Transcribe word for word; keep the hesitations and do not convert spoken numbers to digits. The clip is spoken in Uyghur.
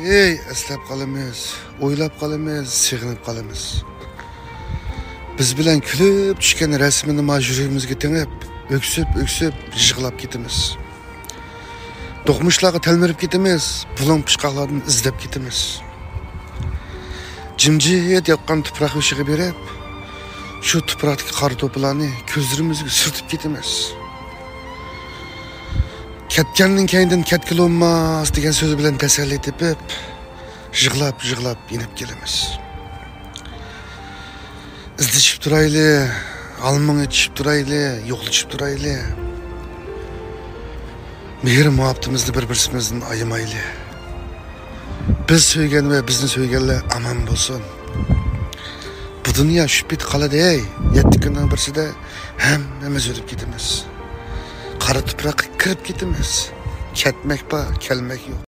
ئەي، ئەسلەپ قالىمىز، ئويلاپ قالىمىز، سېغىنىپ قالىمىز. بىز بىلەن كۈلۈپ چۈشكەن رەسىمىنى ما يۈرىكىمىزگە تېڭىپ، ئۆكسۈپ، ئۆكسۈپ يىغلاپ كېتىمىز. دوقمۇشلارغا تەلمۈرۈپ كېتىمىز، بۇلۇڭ پۇچقاقلاردىن ئىزدەپ كېتىمىز. جىمجىت ياتقان تۇپراق بېشىغا بېرىپ، شۇ تۇپراقتىكى قارا توپىلارنى كۆزلىرىمىزگە سۈرتۈپ كېتىمىز. كەتكەننىڭ كەينىدىن كەتكىلى بولماس دېگەن سۆز بىلەن تەسەللى تېپىپ، يىغلاپ، يىغلاپ يېنىپ كېلىمىز. ئىزدىشىپ تۇرايلى، ئالمىڭ ئېتىشىپ تۇرايلى، يوقلىشىپ تۇرايلى. مېھىر مۇھەببىتىمىزنى بىر-بىرىمىزدىن ئايىمايلى. بىز سۆيگەن ۋە بىزنى سۆيگەنلەر ئامان بولسۇن. بۇ دۇنيا شۇ پېتى قالىدۇ ھەي. يەتتە كۈننىڭ بىرسىدە ھەممىمىز ئۆلۈپ كېتىمىز. قارا تۇپراققا كىرىپ كېتىمىز. كەتمەك بار، كەلمەك يوق.